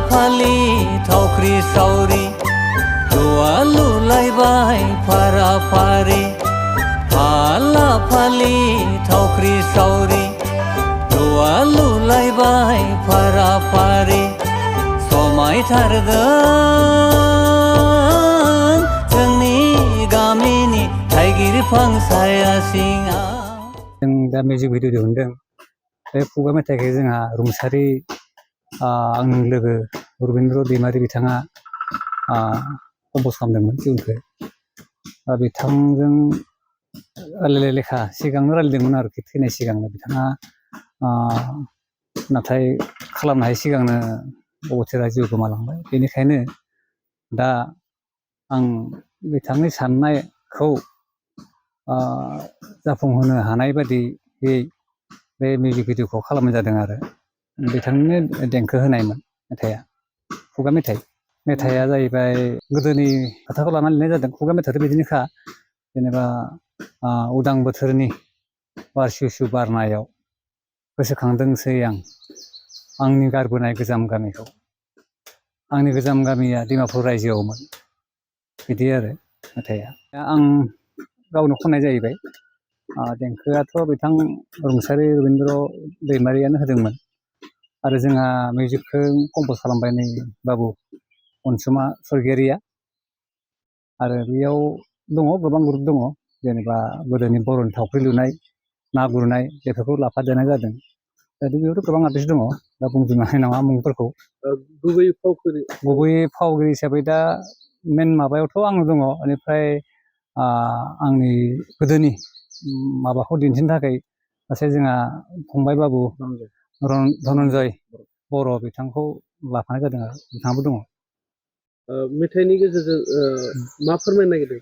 फालि थावख्रि सावरि लुवा लुलायबाय फारा फारि फाला फालि थावख्रि सावरि लुवा लुलायबाय फारा फारि समायथारगोन जोंनि गामिनि थाइगिर बिफां साया सिङाव। जों दा मिउजिक भिडिअ दिहुनदों। बे खुगा मेथाइखौ जोंहा रुंसारि आंनि लोगो रबिन्द्र दैमारि बिथाङा कम्प'ज खालामदोंमोन टिउनखौ। बिथांजों रायलायनाय लेखा सिगांनो रायलायदोंमोन आरोखि थैनाय सिगांनो बिथाङा नाथाय खालामनो हायै सिगांनो अबथिरा जिउ गोमालांबाय। बेनिखायनो दा आं बिथांनि साननायखौ जाफुंहोनो हानाय बायदियै बे मिउजिक भिडिअखौ खालामनाय जादों आरो बिथांनिनो देंखो होनायमोन मेथाइआ खुगा मेथाइ। मेथाइआ जाहैबाय गोदोनि खोथाखौ लानानै लिरनाय जादों। खुगा मेथाइआथ' बिदिनोखा जेनेबा उदां बोथोरनि बार सिउ सिउ बारनायाव गोसोखांदोंसै आं आंनि गारबोनाय गोजाम गामिखौ। आंनि गोजाम गामिया डिमापुर रायजोआवमोन। बिदि आरो मेथाइआ आं गावनो खननाय जाहैबाय। देंखोआथ' बिथां रुंसारि रबिन्द्र दैमारियानो होदोंमोन आरो जोंहा मिउजिकखौ कम्प'ज खालामबाय नै बाबु अनसुमा सरगियारिया। आरो बेयाव दङ गोबां ग्रुप दङ जेनेबा गोदोनि बर'नि थावख्रि लुनाय ना गुरनाय बेफोरखौ लाफादेरनाय जादों। दा बेयावथ' गोबां आर्टिस्ट दङ दा बुंजोबनो हानाय नङा मुंफोरखौ। गुबै फावगिरि हिसाबै दा मेन माबायावथ' आंनो दङ। बेनिफ्राय आंनि गोदोनि माबाखौ दिन्थिनो थाखाय सासे जोंहा फंबाय बाबु धनन्जय बर' बिथांखौ लाफानाय जादों आरो बिथाङाबो दङ। मेथाइनि गेजेरजों मा फोरमायनो नागिरदों?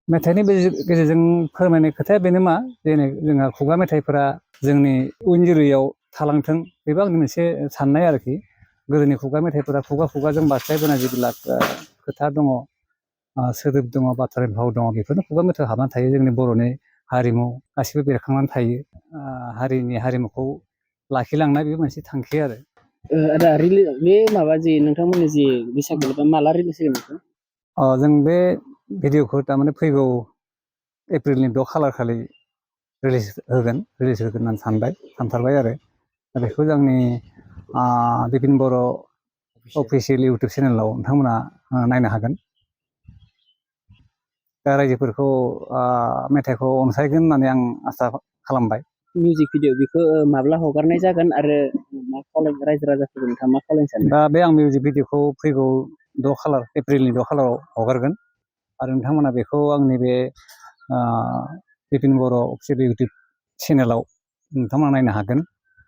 मेथाइनि गेजेरजों फोरमायनाय खोथाया बेनो मा जेने जोंहा खुगा मेथाइफोरा जोंनि उन जोलैयाव थालांथों बेबो आंनि मोनसे साननाय आरोखि। गोदोनि खुगा मेथाइफोरा खुगा खुगाजों बास्लायबोनाय जेब्ला खोथा दङ सोदोब दङ बाथ्रा भाव दङ बेफोरनो खुगा मेथाइआव हाबनानै थायो। जोंनि बर'नि हारिमु गासिबो बेरखांनानै थायो। हारिनि हारिमुखौ लाखिलांनाय बे मोनसे थांखि आरो। आदा बे माबा जि नोंथांमोननि जि बैसागु माला रिलिज जागोन? जों बे भिडिअखौ थारमाने फैगौ एप्रिलनि 6 खालार खालि रिलिज होगोन होननानै सानथारबाय आरो दा बेखौ जोंनि बिपिन बर' अफिसियेल इउटुब चेनेलाव नोंथांमोना नायनो हागोन। दा रायजोफोरखौ मेथाइखौ अनसायगोन होननानै आं आसा खालामबाय। मिउजिक भिडिअ बेखौ माब्ला हगारनाय जागोन आरो मा खावलायनो रायजो राजाफोरखौ नोंथाङा मा खावलायनो सानो? दा बे आं मिउजिक भिडिअखौ फैगौ एप्रिलनि 6 खालाराव हगारगोन आरो नोंथांमोना बेखौ आंनि बे बिपिन बर' अफिसियेल इउटुब चेनेलाव नोंथांमोना नायनो हागोन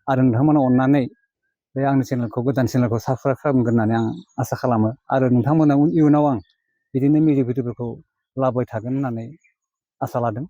आरो नोंथांमोना अननानै बे आंनि चेनेलखौ गोदान चेनेलखौ साबस्क्राइब खालामगोन होननानै आं आसा खालामो आरो नोंथांमोना इयुनाव आं बिदिनो मिउजिक भिडिअफोरखौ लाबोबाय थागोन होननानै आसा लादों।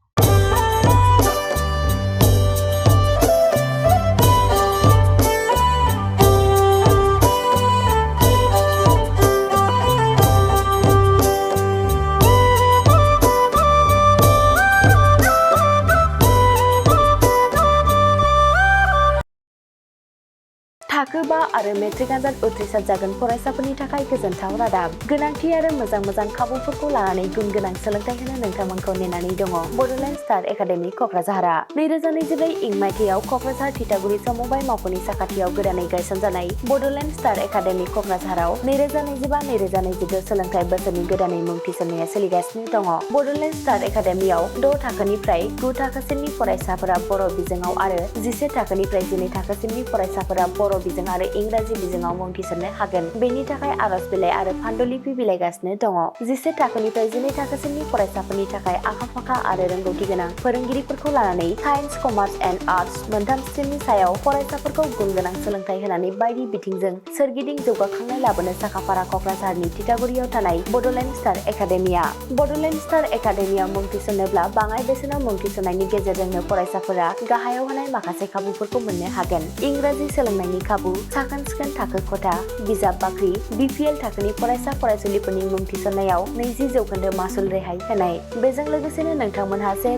थाखो 5 आरो मेट्रिक आनजाद उथ्रिसार जागोन फरायसाफोरनि थाखाय गोजोनथाव रादाब। गोनांथि आरो मोजां खाबुफोरखौ लानानै गुन गोनां सोलोंथाइ होनो नोंथांमोनखौ नेनानै दङ बड'लेण्ड स्टार एकाडेमि क'क्राझारआ। 2024 इं मायथाइयाव क'क्राझार थिथागुरि समबाय मावख'नि साखाथियाव गोदानै गायसनजानाय बड'लेण्ड स्टार एकाडेमि क'क्राझाराव 2025-2026 सोलोंथाइ बोसोरनि गोदानै मुं थिसननाया सोलिगासिनो दङ। बड'लेण्ड स्टार एकाडेमियाव 6 थाखोनिफ्राय 9 थाखोसिमनि फरायसाफोरा बर' बिजोङाव आरो 11 थाखोनिफ्राय 12 थाखोसिमनि फरायसाफोरा बर' बिजों आरो इंराजि बिजोङाव मुं थिसननो हागोन। बेनि थाखाय आर'ज बिलाइ आरो फान्डुलिपि बिलाइगासिनो दङ। 11 थाखोनिफ्राय 12 थाखोसिमनि फरायसाफोरनि थाखाय आखा-फाखा आरो रोंगौथि गोनां फोरोंगिरिफोरखौ लानानै साइन्स, कमार्स एन्ड आर्टस मोनथाम स्ट्रिमनि सायाव फरायसाफोरखौ गुन गोनां सोलोंथाइ होनानै बायदि बिथिंजों सोरगिदिं जौगाखांनाय लाबोनो साखाफारा क'क्राझारनि थिथागुरियाव थानाय Bodoland star academia. Bodoland star एकाडेमियाव मुं थिसननोब्ला बाङाइ बेसेनाव मुं थिसननायनि गेजेरजोंनो फरायसाफोरा गाहायाव होनाय माखासे खाबुफोरखौ मोननो हागोन। इंराजि सोलोंनायनि खाबु, साखोन-सिखोन थाखो खथा, बिजाब बाख्रि, BPL थाखोनि फरायसा फरायसुलिफोरनि मुं थिसननायाव 20% मासुल रेहाय होनाय। बेजों लोगोसेनो नोंथांमोनहा JEE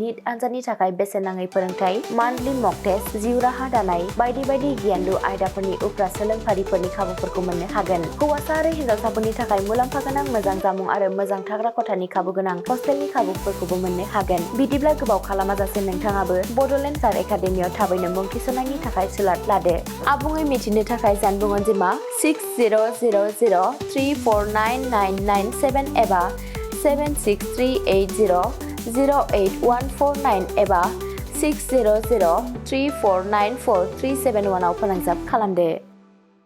नीट आनजादनि थाखाय बेसेन नाङै फोरोंथाय, मान्थलि मक टेस्ट, जिउ राहा दानाय बायदि बायदि गियानलु आयदाफोरनि उफ्रा सोलोंफारिफोरनि खाबुफोरखौ मोननो हागोन। हौवासा आरो हिनजावसाफोरनि थाखाय मुलाम्फा गोनां मोजां जामुं आरो मोजां थाग्रा खथानि खाबु गोनां हस्टेलनि खाबुफोरखौबो मोननो हागोन। बिदिब्ला गोबाव खालामाजासे नोंथाङाबो बड'लेण्ड स्टार एकाडेमियाव थाबैनो मुं थिसननायनि थाखाय सुलाद लादो। आबुङै मिथिनो थाखाय जानबुं अनजिमा 6000349997 एबा 7638008149 एबा 6003494371 आव फोनांजाब खालामदो।